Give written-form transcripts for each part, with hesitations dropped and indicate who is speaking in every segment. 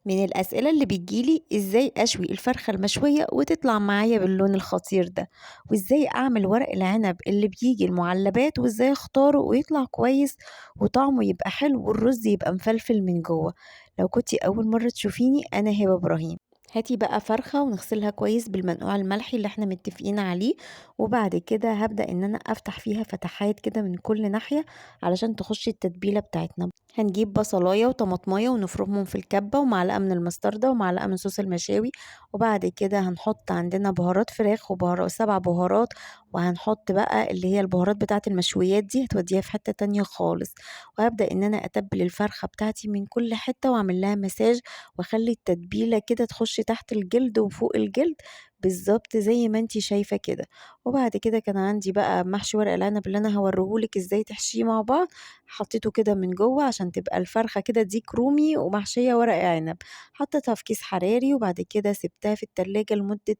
Speaker 1: من الأسئلة اللي بتجيلي إزاي أشوي الفرخة المشوية وتطلع معايا باللون الخطير ده، وإزاي أعمل ورق العنب اللي بيجي المعلبات وإزاي أختاره ويطلع كويس وطعمه يبقى حلو والرز يبقى مفلفل من جوه. لو كنتي أول مرة تشوفيني، أنا هبة إبراهيم. هاتي بقى فرخة ونغسلها كويس بالمنقوع الملحي اللي احنا متفقين عليه، وبعد كده هبدأ ان انا افتح فيها فتحات كده من كل ناحية علشان تخش التتبيلة بتاعتنا. هنجيب بصلاية وطماطماية ونفرمهم في الكبة ومعلقة من المستردة ومعلقة من صوص المشاوي، وبعد كده هنحط عندنا بهارات فراخ وبهارات 7 بهارات، وهنحط بقى اللي هي البهارات بتاعت المشويات دي هتوديها في حتة تانية خالص. وهبدأ ان انا اتبل الفرخة بتاعتي من كل حتة واعمل لها مساج واخلي التتبيلة كده تخش تحت الجلد وفوق الجلد بالظبط زي ما انتي شايفة كده. وبعد كده كان عندي بقى محشي ورق العنب اللي انا هوريهولك ازاي تحشيه مع بعض، حطيته كده من جوه عشان تبقى الفرخة كده ديك رومي ومحشية ورق عنب. حطيتها في كيس حراري وبعد كده سبتها في التلاجة لمدة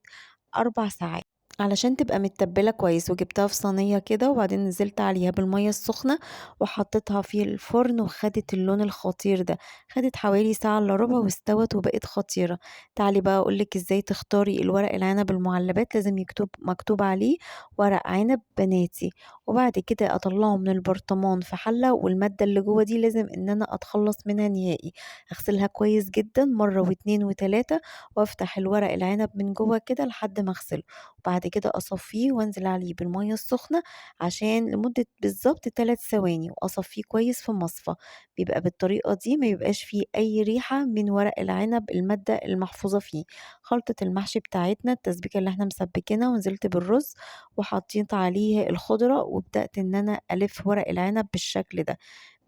Speaker 1: 4 ساعات علشان تبقى متبلة كويس، وجبتها في صينية كده وبعدين نزلت عليها بالمية السخنة وحطيتها في الفرن وخدت اللون الخطير ده. خدت حوالي ساعة الا ربع واستوت وبقت خطيرة. تعالي بقى اقولك ازاي تختاري الورق العنب المعلبات. لازم مكتوب عليه ورق عنب بناتي، وبعد كده اطلعه من البرطمان في حلة، والمادة اللي جوه دي لازم ان انا اتخلص منها نهائي. اغسلها كويس جدا مرة واتنين وتلاتة، وافتح الورق العنب من جوه كده لحد ما اغسله، وبعد كده اصفيه وانزل عليه بالمية السخنة عشان لمدة بالظبط 3 ثواني، واصفيه كويس في مصفى. بيبقى بالطريقة دي ما يبقاش فيه اي ريحة من ورق العنب المادة المحفوظة فيه. خلطة المحشي بتاعتنا التسبيكة اللي احنا مسبكينها، ونزلت بالرز وحطيت عليها الخضرة، وبدأت ان انا الف ورق العنب بالشكل ده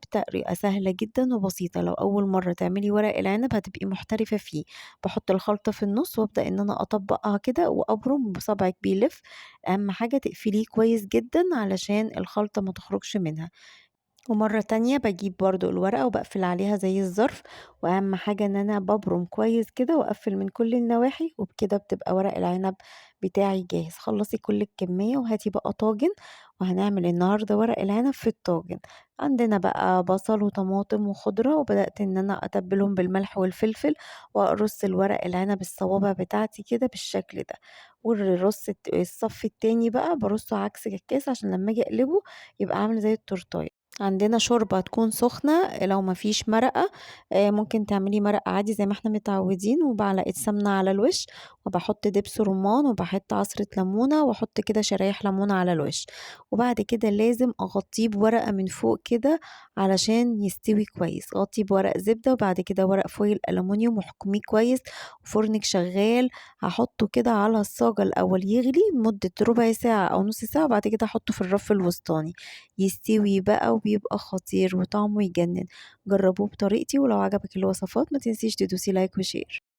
Speaker 1: بطريقة سهلة جدا وبسيطة. لو أول مرة تعملي ورق العنب هتبقي محترفة فيه. بحط الخلطة في النص وأبدأ إن أنا أطبقها كده وأبرم بصبعك بيلف. أهم حاجة تقفليه كويس جدا علشان الخلطة ما تخرجش منها. ومرة تانية بجيب برضو الورقة وبقفل عليها زي الظرف، وأهم حاجة إن أنا ببرم كويس كده وأقفل من كل النواحي، وبكده بتبقى ورق العنب بتاعي جاهز. خلصي كل الكمية وهاتي بقى طاجن، وهنعمل النهاردة ورق العنب في الطاجن. عندنا بقى بصل وطماطم وخضرة، وبدأت إن أنا أتبلهم بالملح والفلفل، وأرص الورق العنب الصوابع بتاعتي كده بالشكل ده. والرص الصف التاني بقى برصه عكس الكاس عشان لما أجي أقلبه يبقى عامل زي التورتايه. عندنا شوربة تكون سخنة، لو ما فيش مرقة، ممكن تعملي مرقة عادي زي ما احنا متعودين، وبعلقة سمنة على الوش، وبحط دبس رمان، وبحط عصرة ليمونة، واحط كده شرايح ليمونة على الوش. وبعد كده لازم اغطيه بورقة من فوق كده علشان يستوي كويس. غطيه بورق زبدة وبعد كده ورق فويل ألمونيوم وحكميه كويس، وفرنك شغال. هحطه كده على الصاجة الأول يغلي لمدة ربع ساعة أو نص ساعة، وبعد كده احطه في الرف الوسطاني يستوي بقى، وبيبقى خطير وطعمه يجنن. جربوه بطريقتي، ولو عجبك الوصفات ما تنسيش تدوسي like و share.